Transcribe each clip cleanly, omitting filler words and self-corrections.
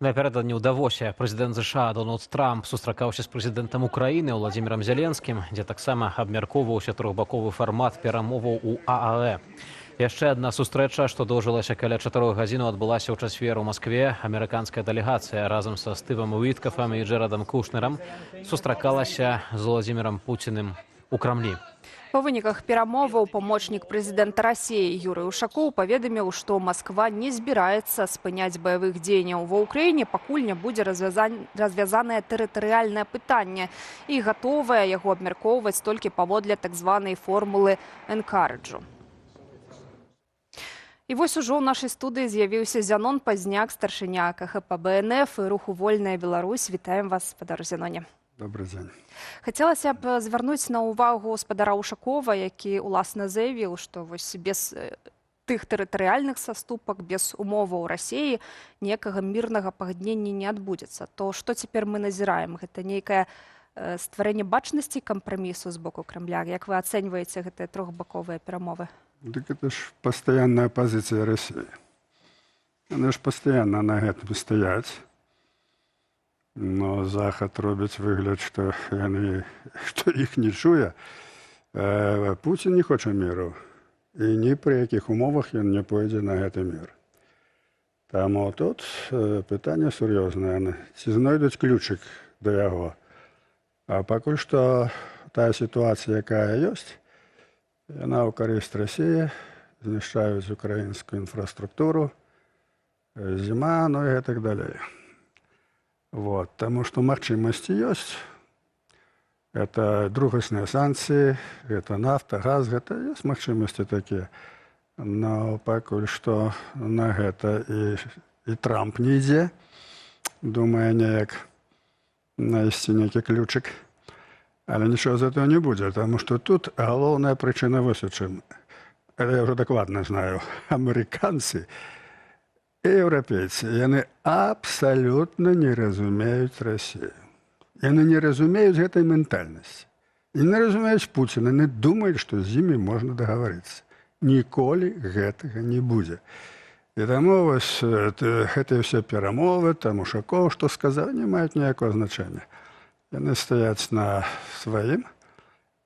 Напярэдадні ў Давосе прэзідэнт ЗША Дональд Трамп сустракаўся з прэзідэнтам Украіны Уладзімірам Зяленскім, дзе таксама абмяркоўваўся трохбаковы фармат перамоваў у ААЭ. Яшчэ адна сустрэча, што доўжылася каля 4 гадзінаў, адбылася ў чацвер у Маскве. Амерыканская дэлегацыя разам са Стывам Уіткафам і Джэрадам Кушнерам сустракалася з Уладзімірам Пуціным у Крамлі. Па выніках перамоваў памочнік прэзідэнта Расіі Юрый Ушакоў паведаміў, што Масква не збіраецца спыняць баявых дзеянняў ва Ўкраіне, пакуль не будзе развязанае тэрытарыяльнае пытанне, і гатовая яго абмяркоўваць толькі паводле так званай формулы Энкарыджу. І вось ужо ў нашай студыі з'явіўся Зянон Пазняк, старшыня КХП БНФ і руху «Вольная Беларусь». Вітаем вас, спадар Зяноне. Добрый дзень. Хацелася б звярнуць на ўвагу спадара Ушакова, які уласна заявіў, што вось без тых тэрытарыяльных саступак, без умоваў Расеі ніякага мірнага пагаднення не адбудзецца. То што цяпер мы назіраем? Гэта нейкае стварэнне бачнасці кампрамісу з боку Крамля? Як вы ацэньваеце гэтыя трохбаковыя перамовы? Так это ж пастаянная пазіцыя Расіі. Яны ж пастаянна на гэтым стаяць. Но Захад робіць выгляд, што іх не чуе. Пуцін не хоча міру. І ні пры якіх умовах ён не пойдзе на гэты мір. Таму тут пытанне сур'ёзнае. Ці знойдуць ключык да яго? А пакуль што тая сітуацыя, якая ёсць, яна ў карысць Расіі, знішчаюць украінскую інфраструктуру, зіма, ну і гэтак далей. Вот, таму што магчымасці ёсць. Это другасныя санкцыі, гэта нафта, газ, гэта ёсць магчымасці такія. Но пакуль што на гэта і Трамп не ідзе, думае неяк знайсці нейкі ключык. Але нічого з этого не будзе, таму што тут галоўная прычына вось у чым. Это я ўжо дакладна знаю. Амерыканцы і еўрапейцы, яны абсалютна не разумеюць Расію. Яны не разумеюць гэтай ментальнасці. І не разумеюць Пуціна, не думаюць, што з імі можна дагаварыцца. Ніколі гэтага не будзе. І таму вось гэтыя ўсе перамовы, там Ушакоў, што сказаў, не маюць ніякага значэння. Яны стаяць на сваім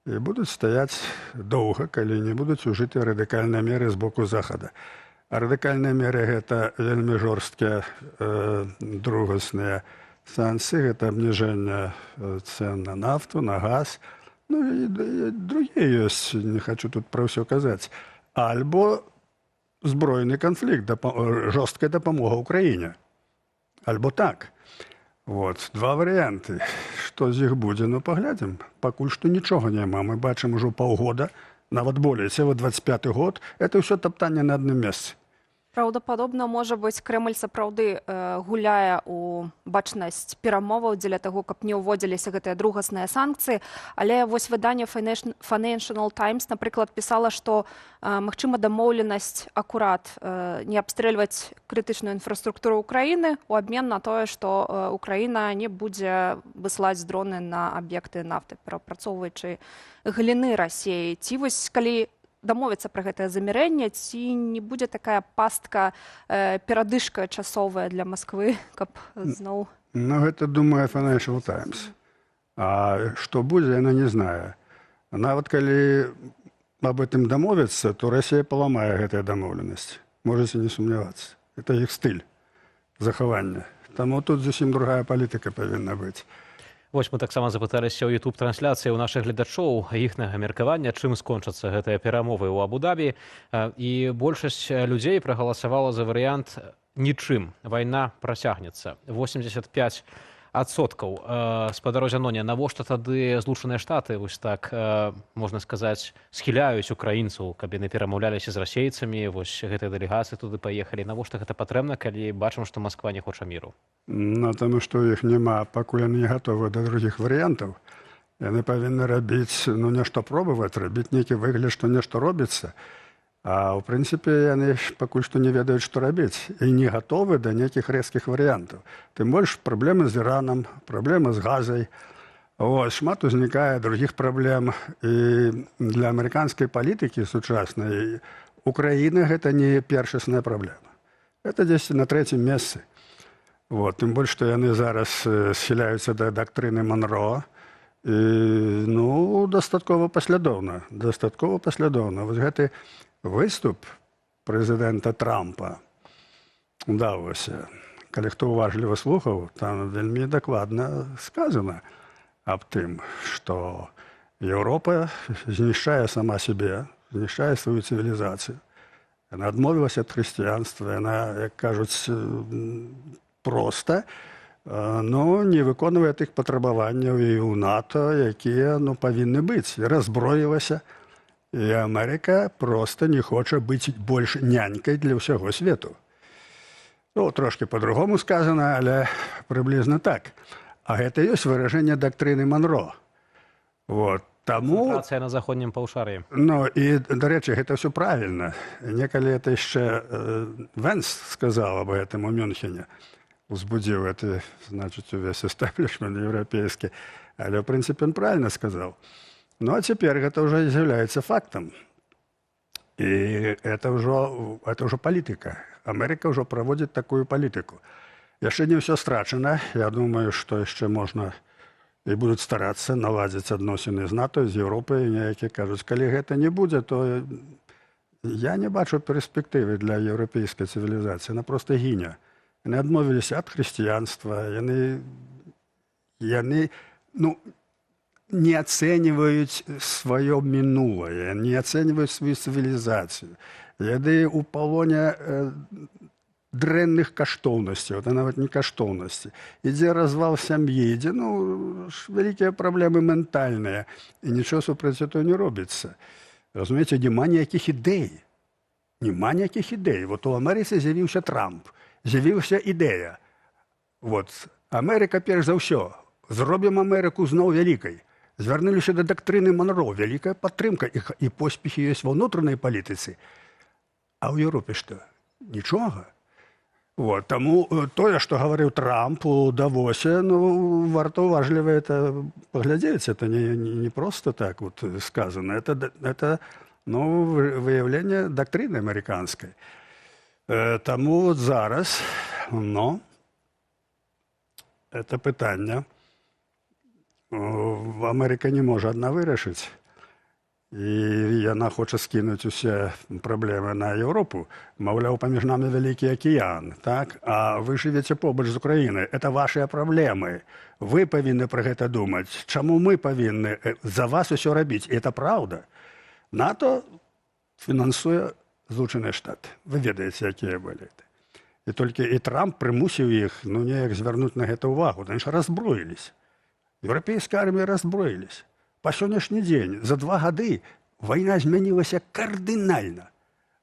і будуць стаяць доўга, калі не будуць ужыты радыкальныя меры з боку Захада. А радыкальныя меры — гэта вельмі жорсткія другасныя санкцыі, гэта абніжэнне цен на нафту, на газ, ну і другія ёсць, не хочу тут пра ўсё казаць. Альбо збройны канфлікт, жорсткая дапамога Украіне. Альбо так. Вот, два варыянты. Што з іх будзе, ну паглядзім. Пакуль што нічога няма. Мы бачым ужо паўгода, нават болей, цэлы 25 год, это ўсё таптанне на адным месцы. Праўдападобна, можа быць, Крэмль сапраўды гуляе у бачнасць перамоваў дзеля таго, каб не ўводзіліся гэтыя другасныя санкцыі. Але вось выданне Financial Times, напрыклад, пісала, што магчыма дамоўленасць акурат не абстрэльваць крытычную інфраструктуру Украіны ў абмен на тое, што Украіна не будзе высылаць дроны на аб'екты нафтаперапрацоўваючай галіны Расеі. Ці вось калі дамовіцца пра гэтае замірэнне, ці не будзе такая пастка, перадышка часовая для Масквы, каб зноў Ну, гэта думае Financial Times. А што будзе, яна не знае. Нават калі об этом дамовіцца, то Расія паламае гэтыя дамоўленасці. Можете не сумнявацца. Это іх стыль захавання. Таму тут зусім другая палітыка павінна быць. Вось мы таксама запыталіся ў YouTube трансляцыі ў нашых гледачоў іхнага меркавання, чым скончацца гэтыя перамовы ў Абу-Дабі. І большасць людзей прагаласавала за варыянт «нічым», вайна працягнецца, 85%. Спадар Зяноне, навошта тады Злучаныя Штаты вось так, можна сказаць, схіляюць украінцаў, каб яны перамаўляліся з расейцамі? Вось гэтыя дэлегацыі туды паехалі. Навошта гэта патрэбна, калі бачым, што Масква не хоча міру? Ну, таму што ў іх няма, пакуль яны не гатовы да другіх варыянтаў. Яны павінны рабіць, ну, нешта пробаваць, рабіць нейкі выгляд, што нешта робіцца. А ў прынцыпе яны ж пакуль што не ведаюць, што рабіць, і не гатовы да нейкіх рэзкіх варыянтаў. Тым больш праблемы з Іранам, праблемы з Газай. Ось, шмат узнікае другіх праблем. І для амерыканскай палітыкі сучаснай Украіна — гэта не першасная праблема. Это дзесьці на трэцім месцы. Вот. Тым больш, што яны зараз схіляюцца да дактрыны Манро. І, ну, дастаткова паслядоўна. Дастаткова паслядоўна. Вось гэты выступ прэзідэнта Трампа у Давосе, калі хто уважліва слухаў, там вельмі дакладна сказана аб тым, што Еўропа знішчае сама сябе, знішчае сваю цывілізацыю. Яна адмовілася ад хрысціянства, яна, як кажуць, проста, ну, не выконвае тых патрабаванняў і ў НАТО, якія, ну, павінны быць. Раззброілася. І Амерыка проста не хоча быць больш нянькай для ўсяго свету. Ну, трошки по-другому сказано, але прыблізна так. А гэта ёсць выражэнне дактрыны Манро. Вот. Таму Канцэнтрацыя на заходнім паўшар'і. Ну, і, дарэчы, гэта ўсё правільна. Некалі это яшчэ Вэнс сказаў аб гэтым у Мюнхене. Узбудзіў это, значыць, увесь эстаблішмент еўрапейскі. Але, в прынцыпе, он правильно сказаў. Ну, а цяпер гэта ўжо з'яўляецца фактам. І это ўжо палітыка. Амерыка ўжо праводзіць такую палітыку. Яшчэ не ўсё страчана. Я думаю, што яшчэ можна і будуць старацца наладзіць адносіны з НАТО, з Еўропай, неякі кажуць, калі гэта не будзе, то я не бачу перспектывы для еўрапейскай цывілізацыі. Она просто гіне. Яны адмовіліся ад хрысціянства, яны, ну, не ацэньваюць сваё мінулае, не ацэньваюць сваю цывілізацыю. Яны ў палоне дрэнных каштоўнасцяў, это нават не каштоўнасці. Ідзе развал сям'і, ідзе, ну, вялікія праблемы ментальныя, і нічого супраць этого не робіцца. Разумееце, няма ніякіх ідэй. Няма ніякіх ідэй. Вот у Амерыцы з'явіўся Трамп, з'явілася ідэя. Вот Амерыка перш за ўсё. Зробім Амерыку зноў вялікай. Звярнуліся да дактрыны Манро, вялікая падтрымка і поспехі ёсць ва ўнутранай палітыцы. А ў Еўропе што? Нічога. Вот, таму тое, што гаварыў Трамп у Давосе, ну, варта уважліва это паглядзець. Это не просто так вот сказано. Это, ну, выяўленне дактрыны амерыканскай. Таму вот зараз, ну, это пытанне Амерыка не можа адна вырашыць. І яна хоча скінуць усе праблемы на Еўропу. Маўляў, паміж намі вялікі акіян, так? А вы жывеце побач з Украінай. Это вашыя праблемы. Вы павінны пра гэта думаць. Чаму мы павінны за вас усё рабіць? І это праўда. НАТО фінансуе Злучаныя Штаты. Вы ведаеце, якія былі. І толькі і Трамп прымусіў іх, ну, неяк звярнуць на гэта ўвагу. Яны ж раззброілись. Еўрапейская армія раззброілись. Па сённяшні дзень, за 2 гады вайна змянілася кардынальна.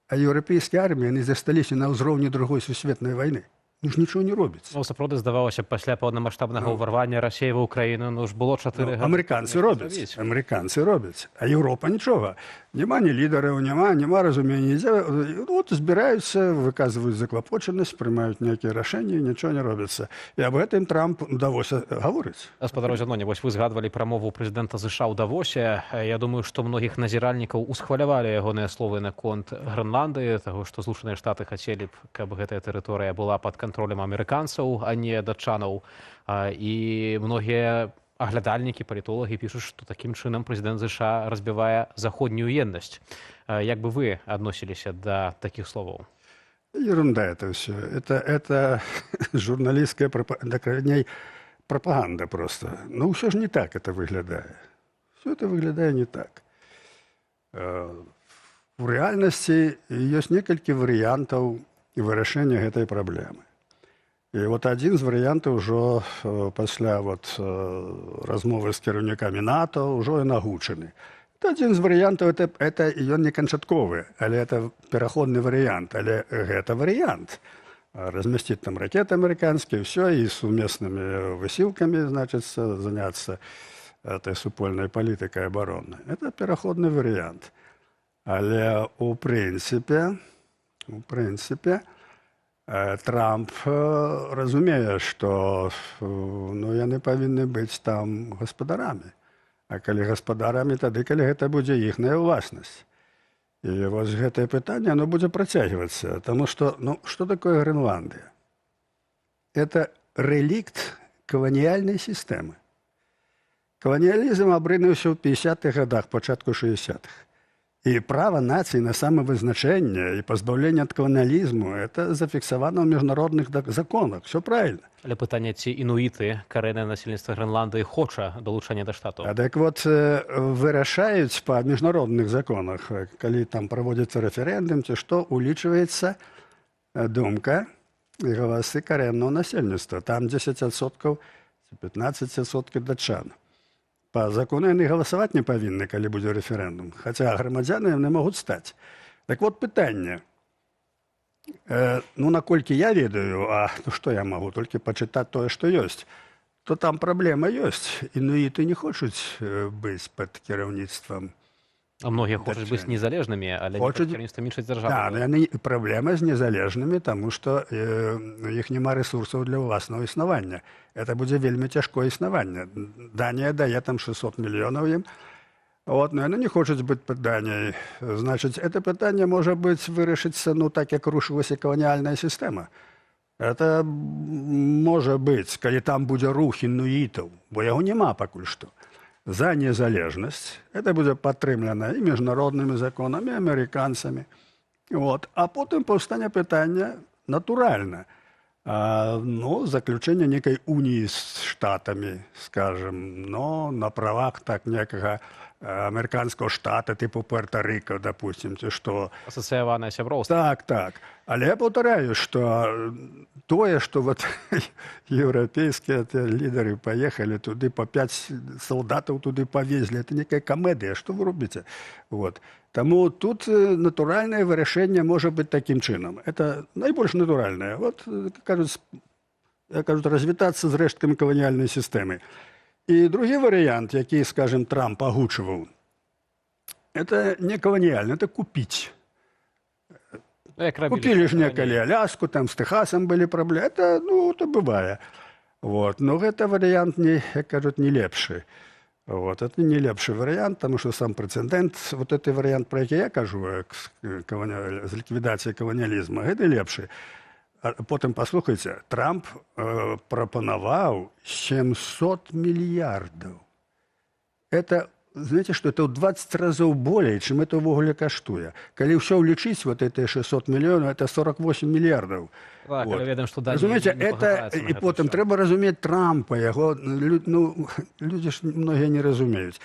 А еўрапейскія арміі, яны засталіся на ўзроўні Другой сусветнай вайны. Ну ж нічого не робіцца. Ну, сапраўды, здавалася б, пасля паўнамасштабнага ўварвання Расіі ва Ўкраіну, ну ж было 4 Ну, гады. амерыканцы Нешта робяць, зрабіць. Амерыканцы робяць, а Еўропа нічога. Няма ні лідараў, няма разумення. Ідзе, ну, от збіраюцца, выказваюць заклапочанасць, прымаюць нейкія рашэнні, нічого не робіцца. І аб гэтым Трамп Давосе гаворыць. Спадар Зяноне, вось вы згадвалі прамову прэзідэнта ЗША ў Давосе. Я думаю, што многіх назіральнікаў усхвалявалі ягоныя словы наконт Грэнландыі, таго, што Злучаныя Штаты хацелі б, каб гэтая тэрыторыя была пад кантролем амерыканцаў, а не датчанаў. І многія аглядальнікі, палітолагі пішуць, што такім чынам прэзідэнт ЗША разбівае заходнюю еднасць. Як бы вы адносіліся да такіх словаў? Ерунда это все. Это журналистская дакладней, пропаганда просто. Ну, ўсё ж не так это выглядае. Все это выглядае не так. У рэальнасці ёсць некалькі варыянтаў вырашэння гэтай праблемы. І вот адзін з варыянтаў ўжо пасля вот размовы з кіраўнікамі НАТО ўжо і нагучаны. Это адзін з варыянтаў, это ён не канчатковы, але это пераходны варыянт, але гэта варыянт. Размясціць там ракеты амерыканскія, ўсё, і сумеснымі высілкамі, значыцца, заняцца этой супольнай палітыкай абароннай. Это пераходны варыянт. Але у прынцыпе, Трамп разумее, што ну, яны павінны быць там гаспадарамі. А калі гаспадарамі, тады, калі гэта будзе іхная ўласнасць. І вось гэтае пытанне, оно будзе працягвацца, таму што, ну, што такое Грэнландыя? Это рэлікт каланіяльнай сістэмы. Каланіялізм абрынуўся ў 50-х годах, пачатку 60-х. І права нацыі на самавызначэнне і пазбаўленне ад каланіялізму — это зафіксавана ў міжнародных законах. Все правильно. Але пытанне, ці інуіты, карэннае насельніцтва Грэнландыі, хоча далучэння да Штатаў. А так вот, вырашаюць па міжнародных законах, калі там праводзіцца рэферэндум ці што, улічваецца думка і галасы карэннага насельніцтва. Там 10% ці 15% датчан. Па закону яны галасаваць не павінны, калі будзе рэферэндум. Хаця грамадзяны яны могуць стаць. Так вот, пытанне. Ну, наколькі я ведаю, а ну, што я магу, толькі пачытаць тое, што ёсць, то там праблема ёсць. Інуіты не хочуць быць пад кіраўніцтвам. А многія хочуць быць Датчане. незалежнымі, але не пад кіраўніцтвам іншай дзяржавы. Да, но яны праблема з незалежнымі, таму што іх няма рэсурсаў для ўласнага існавання. Это будзе вельмі цяжкое існаванне. Данія дае там 600 мільёнаў ім. Вот, но яны не хочуць быць пад Даніяй. Значыць, это пытанне можа быць вырашыцца, ну, так, як рушылася каланіяльная сістэма. Это можа быць, калі там будзе рух інуітаў, бо яго няма пакуль што, за незалежнасць, это будзе падтрымлена і міжнароднымі законамі, і амерыканцамі. Вот. А потым паўстане пытанне натуральна. Ну, заключэнне некай уніі з Штатамі, скажем, но на правах так некага амерыканскага штата тыпу Пуэрта-Рыка, допустим, ці што. Асацыяванае сяброўства. Так. Але я паўтараю, што тое, што вот еўрапейскія тыя лідары паехалі туды, па пяць салдатаў туды павезлі, это некая камедыя, што вы робіце? Вот. Таму тут натуральнае вырашэнне можа быць такім чынам. Это найбольш натуральнае. Вот, кажуць, як кажуць, развітацца з рэшткамі каланіяльнай сістэмы. І другі варыянт, які, скажем, Трамп агучваў, это не каланіяльна, это купіць. Ну, як рабілі Купілі ж раней. некалі Аляску, там з Тэхасам былі праблемы. Это, ну, это бывае. Вот. Но гэта варыянт, не, як кажуць, не лепшы. Вот. Это не лепшы варыянт, таму што сам прэцэдэнт, вот гэты варыянт, пра які я кажу, з ліквідацыяй каланіялізма, гэты лепшы. А потым паслухайце, Трамп прапанаваў 700 мільярдаў. Это, знаете, что это ў 20 разоў болей, чым это ўвогуле каштуе. Калі ўсё ўлічыць, вот это 600 мільёнаў, это 48 мільярдаў. Так, Вот. але ведаем, што Данія Разумееце, не это пагаджаецца на і гэта потым ўсё. трэба разумець Трампа, яго ну, людзі ж многія не разумеюць.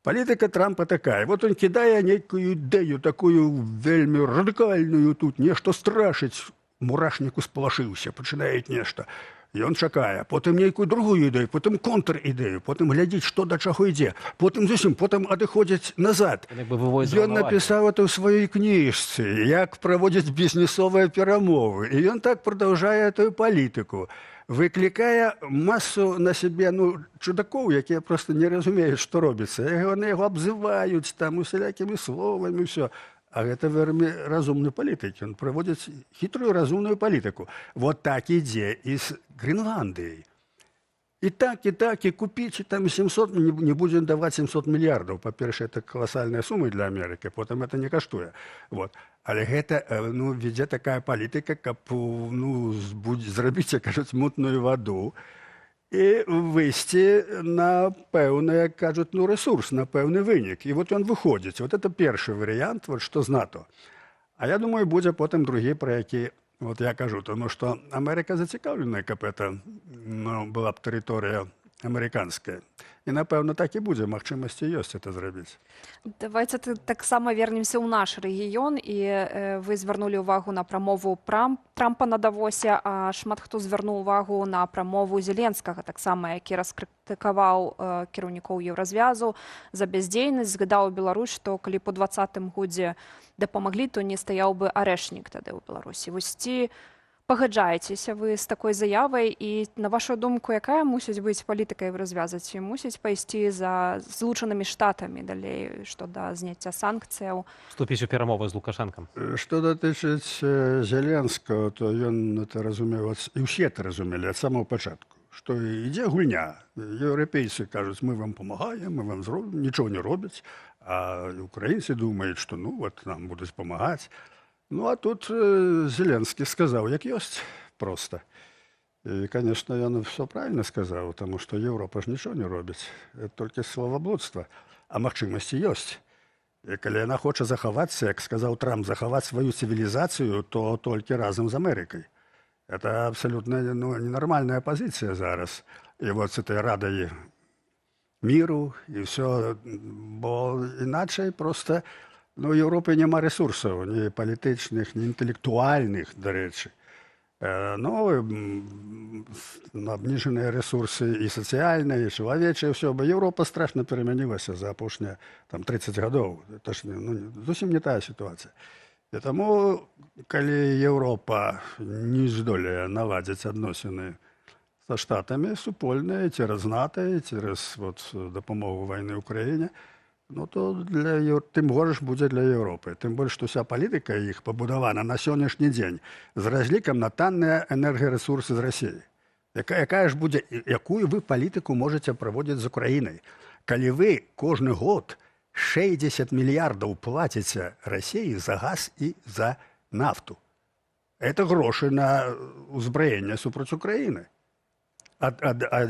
Палітыка Трампа такая. Вот он кідае нейкую ідэю, такую вельмі радыкальную тут, нешта страшыць, мурашнік усполашыўся, пачынаюць нешта. Ён чакае, потым нейкую другую ідэю, потым контр-ідэю, потым глядзіць, што да чаго ідзе, потым зусім, потым адыходзіць назад. Ён як бы выводзіць з Ён раўнавагі. напісаў это ў сваёй кніжцы, як праводзіць бізнесовыя перамовы. І ён так прадаўжае эту палітыку, выклікае масу на сябе, ну, чудакоў, якія просто не разумеюць, што робіцца. Яны яго абзываюць там усялякімі словамі, ўсё. А гэта вельмі разумны палітык. Ён праводзіць хітрую разумную палітыку. Вот так ідзе і з Грэнландыяй. І так, і так, і купіць, і там 700, не будем даваць 700 мільярдаў. Па-першае, это каласальная сума для Амерыкі, потым это не каштуе. Вот. Але гэта, ну, вядзе такая палітыка, каб, ну, зрабіць, як кажуць, мутную ваду і выйсці на пэўны, як кажуць, ну, рэсурс, на пэўны вынік. І вот ён выходзіць. Вот это першы варыянт, вот што з НАТО. А я думаю, будзе потым другі, пра які вот я кажу, тому што Амерыка зацікаўленая, каб это, ну, была б тэрыторыя амерыканская. І, напэўна, так і будзе, магчымасці ёсць это зрабіць. Давайте таксама вернемся ў наш рэгіён, і вы звярнулі ўвагу на прамову Трампа на Давосе, а шмат хто звярнуў увагу на прамову Зеленскага таксама, які раскрытыкаваў кіраўнікоў Еўразвязу за бяздзейнасць, згадаў Беларусь, што калі по 20-м годзе дапамаглі, то не стаяў бы Арэшнік тады ў Беларусі. Вось ці пагаджаецеся вы з такой заявай і, на вашу думку, якая мусіць быць палітыка Еўразвяза? Ці мусіць пайсці за Злучанымі Штатамі далей што да зняцця санкцыяў? Вступіць у перамовы з Лукашэнкам. Што датычыць Зеленскага, то ён это разумеў, і ўсе это разумелі ад самого пачатку, што ідзе гульня. Еўрапейцы кажуць: «Мы вам памагаем, мы вам зробім», нічого не робяць, а украінцы думаюць, што, ну, вот нам будуць памагаць. Ну а тут Зеленскі сказаў, як ёсць, проста. І, конечно, ён все правильно сказаў, таму што Еўропа ж нічого не робіць. Это толькі словаблудства. А магчымасці ёсць. І калі яна хоча захавацца, як сказаў Трамп, захаваць сваю цывілізацыю, то толькі разам з Амерыкай. Это абсолютно, ну, ненармальная пазіцыя зараз. І вот с этой Радай миру і все, бо іначай просто, ну, у Еўропы няма рэсурсаў, ні палітычных, ні інтэлектуальных, дарэчы. Ну, абніжаныя рэсурсы і сацыяльныя, і чалавечыя, ўсё, бо Еўропа страшна перамянілася за апошнія там 30 гадоў. Это ж, ну, зусім не тая сітуацыя. І таму, калі Еўропа не здолее наладзіць адносіны са Штатамі супольныя цераз НАТО, цераз вот дапамогу вайны ў краіне, ну, то тым горш будзе для Еўропы. Тым больш, што вся палітыка іх пабудавана на сённяшні дзень з разлікам на танныя энергарэсурсы з Расіі. Якая ж будзе, якую вы палітыку можаце праводзіць з Украінай, калі вы кожны год 60 мільярдаў плаціце Расіі за газ і за нафту? Это грошы на ўзбраенне супраць Украіны. А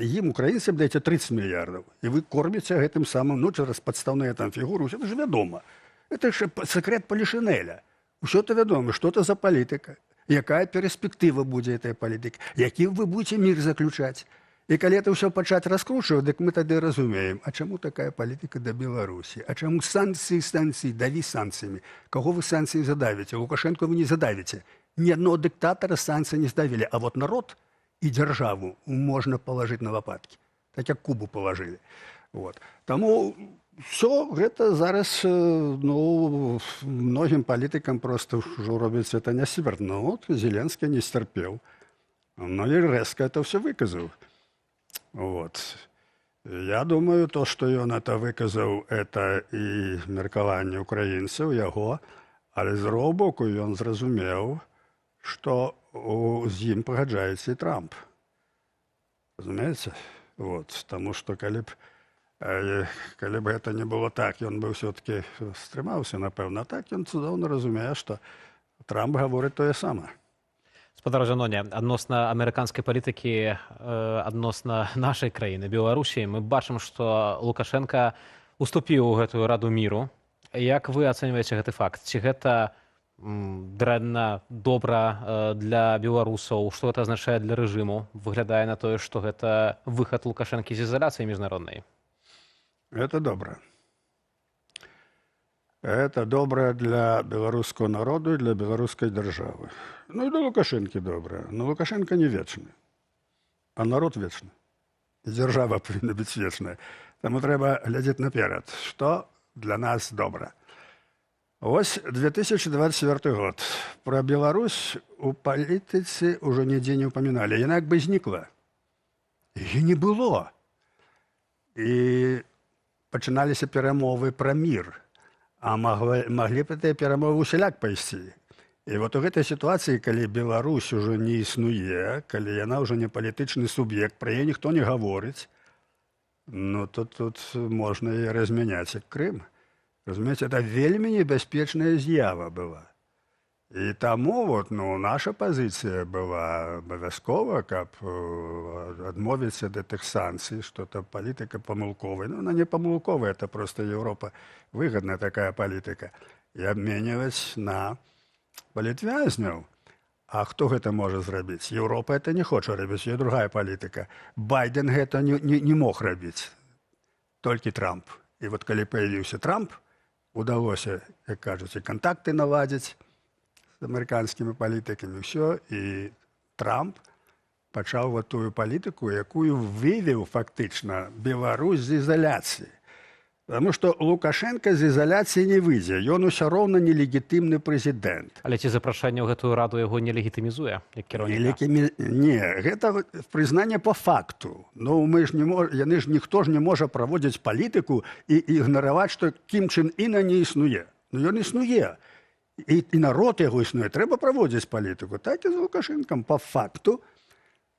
ім, украінцам, даеце 30 мільярдаў. І вы корміце гэтым самым, ну, цераз падстаўныя там фігуры, ўсё это ж вядома. Это ж секрет Полішинеля. Усё это вядома, што это за палітыка, якая перспектыва будзе этой палітыкі, які вы будете мир заключаць. І калі это ўсё пачаць раскручваць, дык мы тады разумеем, а чаму такая палітыка да Беларусі, а чаму санкцыі, санкцыі, даві санкцыямі. Каго вы санкцыі задавіце? Лукашенко вы не задавіце. Ні аднаго дыктатара санкцыі не здавілі, а вот народ і дзяржаву можна палажыць на лапаткі, так як Кубу палажылі. Вот. Таму все гэта зараз ну, многім палітыкам просто ўжо робіцца это нясмерна. Ну, вот Зеленскі не сцярпеў. Ну і рэзка это все выказаў. Вот. Я думаю, то, што ён это выказаў, это і меркаванне украінцаў яго, але з другого боку ён зразумеў, што з ім пагаджаецца і Трамп. Разумееце? Вот. Таму што калі б гэта не было так, ён бы ўсё-таки стрымаўся, напэўна. Так ён цудоўна разумее, што Трамп гаворыць тое самае. Спадар Зяноне, адносна амерыканскай палітыкі адносна нашай краіны, Беларусі, мы бачым, што Лукашенко уступіў у гэтую Раду міру. Як вы ацэньваеце гэты факт? Ці гэта дрэнна, добра для беларусаў? Што гэта азначае для рэжыму? Выглядае на тое, што гэта выхад Лукашэнкі з ізаляцыі міжнароднай. Это добра. Это добра для беларускага народу і для беларускай дзяржавы. Ну і для Лукашэнкі добра. Но Лукашенко не вечны, а народ вечны. І дзяржава павінна быць вечная. Таму трэба глядзець наперад, што для нас добра. Вось 2024 год. Пра Беларусь у палітыцы ўжо нідзе не ўпаміналі. Яна як бы знікла. Яе не было. І пачыналіся перамовы пра мір. А маглі б гэтыя перамовы усяляк пайсці. І вот у гэтай сітуацыі, калі Беларусь ужо не існуе, калі яна ўжо не палітычны суб'ект, пра яе ніхто не гаворыць, ну то тут можна і размяняць, як Крым. Разумееце, это вельмі небяспечная з'ява была. І таму вот, ну, наша пазіцыя была абавязкова, каб адмовіцца ад гэтых санкцый, што это палітыка памылковая. Ну, она не памылковая, это просто Еўропа выгадная такая палітыка. І абменьваць на палітвязняў. А хто гэта можа зрабіць? Еўропа это не хоча рабіць, ёй другая палітыка. Байден гэта не мог рабіць. Толькі Трамп. І вот калі паявіўся Трамп, удалося, як кажуць, і кантакты наладзіць з амерыканскімі палітыкамі, ўсё, і Трамп пачаў вот тую палітыку, якую вывеў фактычна Беларусь з ізаляцыі. Таму што Лукашенко з ізаляцыі не выйдзе, ён усё роўна нелегітымны прэзідэнт. Але ці запрашэнне ў гэтую раду яго не легітымізуе як кіраўніка? Не, гэта прызнанне по факту. Ну, мы ж не мож... яны ж, ніхто ж не можа праводзіць палітыку і ігнараваць, што Кім Чын Іна не існуе. Ну, ён існуе. І народ яго існуе. Трэба праводзіць палітыку. Так і з Лукашэнкам по факту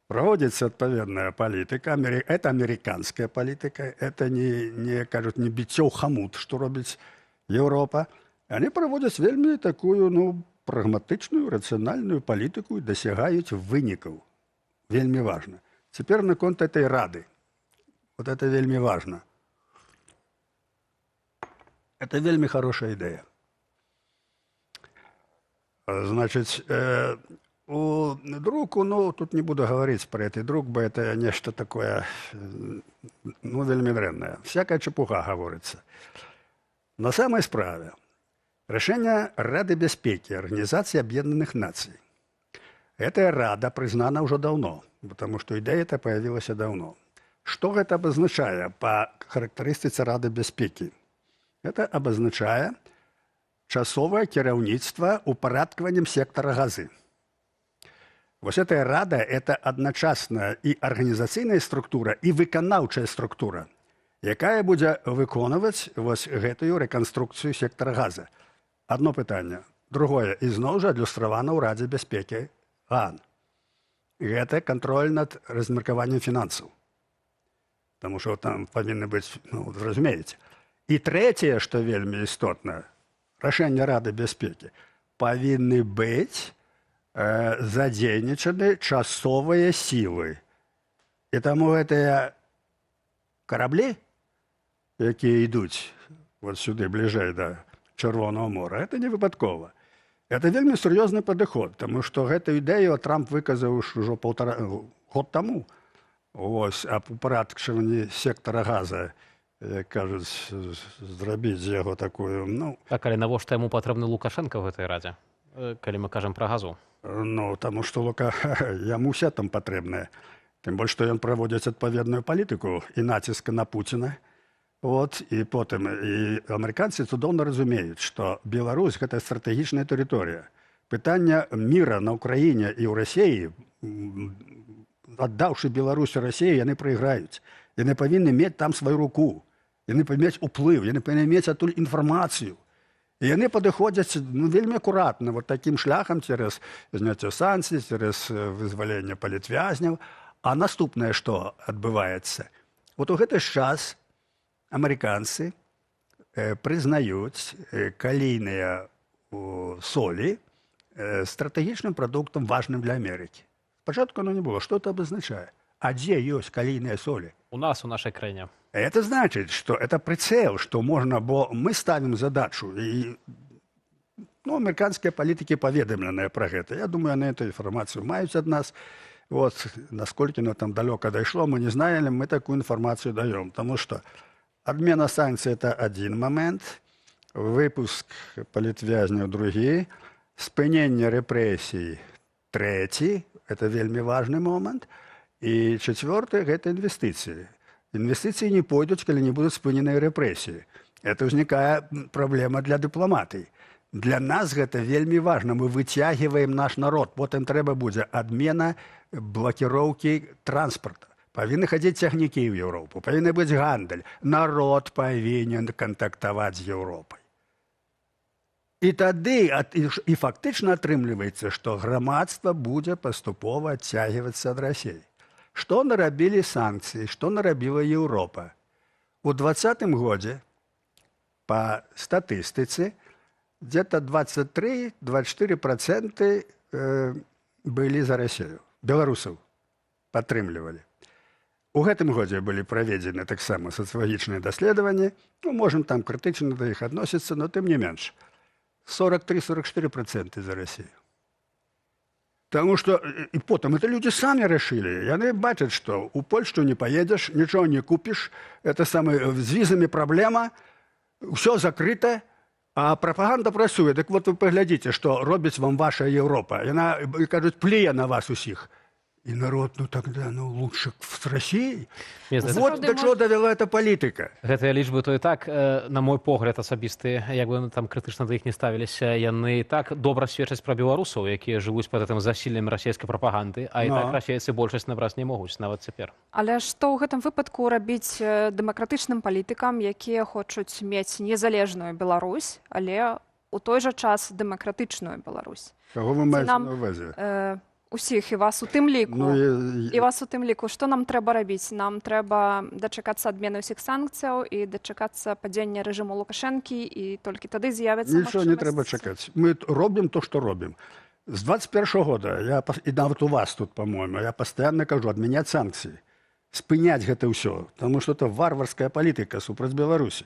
праводзіцца адпаведная палітыка. Это амерыканская палітыка, это не, кажуць, не біццё ў хамут, што робіць Еўропа. Они праводзяць вельмі такую, ну, прагматычную, рацыянальную палітыку і дасягаюць вынікаў. Вельмі важна. Цяпер наконт этой рады. Вот это вельмі важно. Это вельмі хорошая ідэя. Значит, у друку, ну, тут не буду говорить про этот друк, бо это нечто такое, ну, вельмі дрэннае. Всякая чепуха говорится. На самой справе, решение Рады Бяспекі Организации Объединенных Наций. Эта рада признана уже давно, потому что идея эта появилась давно. Что гэта абазначае по характарыстыцы Рады Бяспекі? Это абазначае часовае кіраўніцтва упарадкаваннем сектара Газы. Вось гэтая рада — это адначасна і арганізацыйная структура, і выканаўчая структура, якая будзе выконваць вось гэтую рэканструкцыю сектара Газа. Одно пытанне. Другое, ізноў жа адлюстравана ў Радзе бяспекі ААН. Гэта кантроль над размеркаваннем фінансаў. Таму што там павінны быць, ну, разумееце. І трэцяе, што вельмі істотна, рашэнне Рады бяспекі: павінны быць задзейнічаны часовыя сілы. І таму гэтыя караблі, якія ідуць вот сюды, бліжэй да Чырвонага мора, это не выпадкова. Это вельмі сур'ёзны падыход, таму што гэтую ідэю Трамп выказаў ўжо полтора год таму. Ось, аб упарадкаванні сектара Газа, як кажуць, зрабіць з яго такую, ну. Так, але навошта яму патрэбны Лукашэнка ў гэтай радзе, калі мы кажам пра Газу? Ну, таму што яму ўсе там патрэбныя. Тым больш, што ён праводзіць адпаведную палітыку і націск на Пуціна. Вот, і потым і амерыканцы цудоўна разумеюць, што Беларусь — гэта стратэгічная тэрыторыя. Пытанне мира на Украіне і ў Расіі, аддаўшы Беларусь Расіі, яны прайграюць. Яны павінны мець там сваю руку. Яны павінны мець уплыў, яны павінны мець адтуль інфармацыю. І яны падыходзяць, ну, вельмі акуратна вот такім шляхам, цераз зняцце санкцый, цераз вызваленне палітвязняў. А наступнае, што адбываецца? Вот у гэты ж час амерыканцы прызнаюць калійныя солі стратэгічным прадуктам, важным для Амерыкі. Спачатку оно не было. Что это абазначае? А дзе ёсць калійныя солі? У нас, у нашай краіне. Это значит, что это прицел, что можно, бо мы ставим задачу, и, ну, американские политики паведамленыя про гэта. Я думаю, они эту информацию маюць ад нас. Вот, насколько оно там далеко дошло, мы не знаем, мы такую информацию даем. Потому что отмена санкций — это один момент, выпуск палітвязняў — другі, спыненне рэпрэсій — трэці, это вельмі важный момент, і чацвёрты — гэта інвестыцыі. Інвестыцыі не пойдуць, калі не будуць спыненыя рэпрэсіі. Это ўзнікае праблема для дыпламатыі. Для нас гэта вельмі важна. Мы выцягваем наш народ. Потым трэба будзе адмена блакіроўкі транспарта. Павінны хадзіць цягнікі ў Еўропу, павінны быць гандаль. Народ павінен кантактаваць з Еўропай. І тады і фактычна атрымліваецца, што грамадства будзе паступова адцягвацца ад Расіі. Што нарабілі санкцыі, што нарабіла Еўропа? У 20-м годзе па статыстыцы где-то 23-24% былі за Расію. Беларусаў падтрымлівалі. У гэтым годзе былі праведзены таксама сацыялагічныя даследаванні. Ну, можем там крытычна да іх адносіцца, но тым не менш. 43-44% за Россию. Таму што і потым это людзі самі рашылі. Яны бачаць, што ў Польшчу не паедзеш, нічого не купіш, это самае, з візамі праблема, ўсё закрыта, а прапаганда працуе. Дык вот, вы паглядзіце, што робіць вам ваша Еўропа. Яна, кажуць, плюе на вас усіх. І народ, ну тогда, ну, лучше с Россией. Мне здаецца, Вот до чего довела эта политика. Гэтыя лічбы то і так, на мой погляд асабісты, як бы там крытычна да іх не ставіліся, яны і так добра сведчаць пра беларусаў, якія жывуць пад гэтым засіллем расійскай прапаганды, а і так расейцы большасць набраць не могуць нават цяпер. Але што ў гэтым выпадку рабіць дэмакратычным палітыкам, якія хочуць мець незалежную Беларусь, але у той жа час дэмакратычную Беларусь? Каго вы маеце нам, на увазе? Усіх, і вас у тым ліку. Ну, І вас у тым ліку. Што нам трэба рабіць? Нам трэба дачакацца адмены ўсіх санкцыяў і дачакацца падзення рэжыму Лукашэнкі, і толькі тады з'явіцца Нічого не трэба магчымасць? чакаць. Мы робім то, што робім. З 21 года я і нават у вас тут, по-моему, я пастаянна кажу адмяняць санкцыі, спыняць гэта ўсё, таму што это варварская палітыка супраць Беларусі.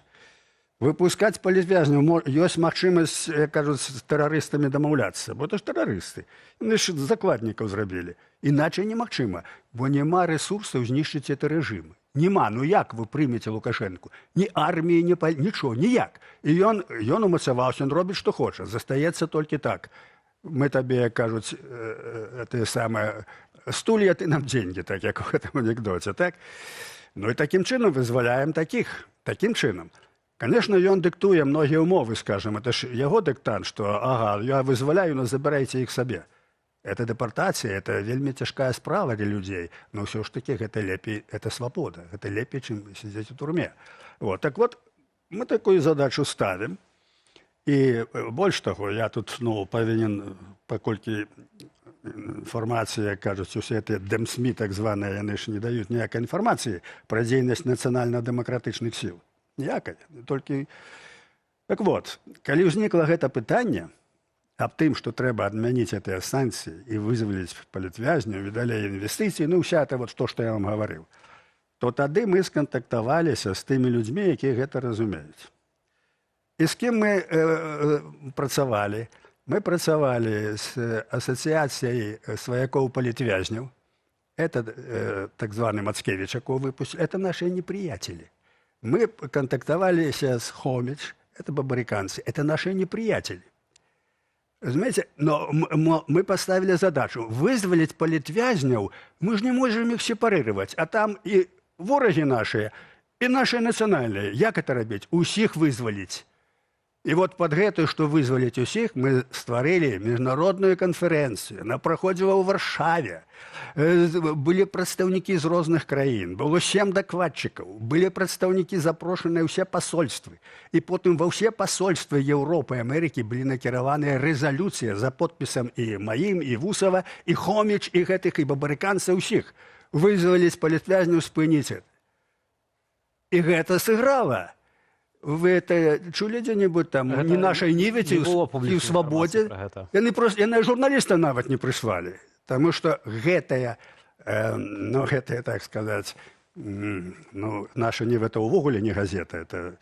Выпускаць палітвязняў, ёсць магчымасць, як кажуць, з тэрарыстамі дамаўляцца, бо это ж тэрарысты. Яны ж закладнікаў зрабілі. Іначай немагчыма, бо няма рэсурсаў знішчыць это рэжым. Нема, ну як вы прымеце Лукашэнку? Ні арміі, ні нічого, ніяк. І ён умацаваўся, ён робіць, што хоча. Застаецца толькі так. Мы табе, як кажуць, тое самае, стулья, ты нам деньги, так як у гэтым анекдоце, так? Ну і такім чынам вызваляем такіх, такім чынам. Конечно, ён дыктуе многія ўмовы, скажем, это ж яго дыктант, што ага, я вызваляю, но забірайце іх сабе. Это дэпартацыя, это вельмі цяжкая справа для людзей, но ўсё ж таки гэта лепей, это свабода, гэта лепей, чым сядзець у турме. Вот. Так вот, мы такую задачу ставім. І больш таго, я тут, ну, павінен, паколькі інфармацыя, кажуць, усе гэтыя дэмСМІ так званыя, яны ж не даюць ніякай інфармацыі пра дзейнасць нацыянальна-дэмакратычных сіл. Ніякай. Толькі. Так вот, калі ўзнікла гэта пытанне аб тым, што трэба адмяніць гэтыя санкцыі і вызваліць палітвязняў і далей інвестыцыі, ну вся это вот то, што я вам гаварыў, то тады мы скантактаваліся з тымі людзьмі, якія гэта разумеюць. І з кім мы працавалі? Мы працавалі з асацыяцыяй сваякоў палітвязняў. Это так званы Мацкевич, якого выпусцілі. Это наши неприятели. Мы кантактаваліся з Хоміч, это бабарыканцы, это наши неприятели. Разумееце, но мы поставили задачу вызваліць палітвязняў, мы ж не можем их сепарировать, а там і ворагі наши, і наши нацыянальныя. Як это рабіць? Усіх вызваліць. І вот под гэтую, што вызваліць усіх, мы стварылі міжнародную канферэнцыю. Она праходзіла ў Варшаве. Былі прадстаўнікі з розных краін. Было сем дакладчыкаў. Былі прадстаўнікі, запрошаныя ўсе пасольствы. І потым ва ўсе пасольствы Еўропы і Амерыкі былі накіраваныя рэзалюцыя за подпісам і маім, і Вусава, і Хоміч, і гэтых, і бабарыканцаў усіх. Вызваліць палітвязняў, спыніць. І гэта сыграла. Вы это чулі дзе-нибудь там? Гэта не Нашай Ніве ці не было ў публічнай Свабодзе. інфармацыі пра гэта. Яны просто, яны журналіста нават не прыслалі. Таму што гэтая, ну, гэтая, так сказаць, ну, Наша Ніва — это ўвогуле не газета, это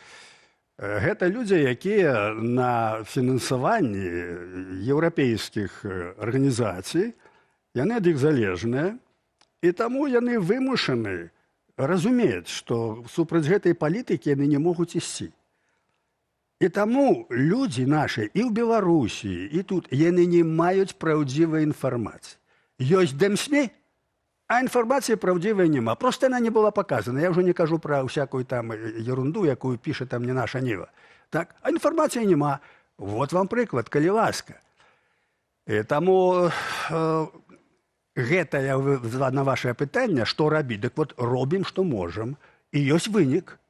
гэта людзі, якія на фінансаванні еўрапейскіх арганізацый, яны ад іх залежныя, і таму яны вымушаны разумець, што супраць гэтай палітыкі яны не могуць ісці. І таму людзі нашы і ў Беларусі, і тут яны не маюць праўдзівай інфармацыі. Ёсць дэмСМІ, а інфармацыі праўдзівай няма. Просто яна не была паказана. Я ўжо не кажу пра ўсякую там ерунду, якую піша там не Наша Ніва. Так? А інфармацыі няма. Вот вам прыклад, калі ласка. І таму гэта я на ваше пытанне, што рабіць. Дык вот, робім, што можам. І ёсць вынік.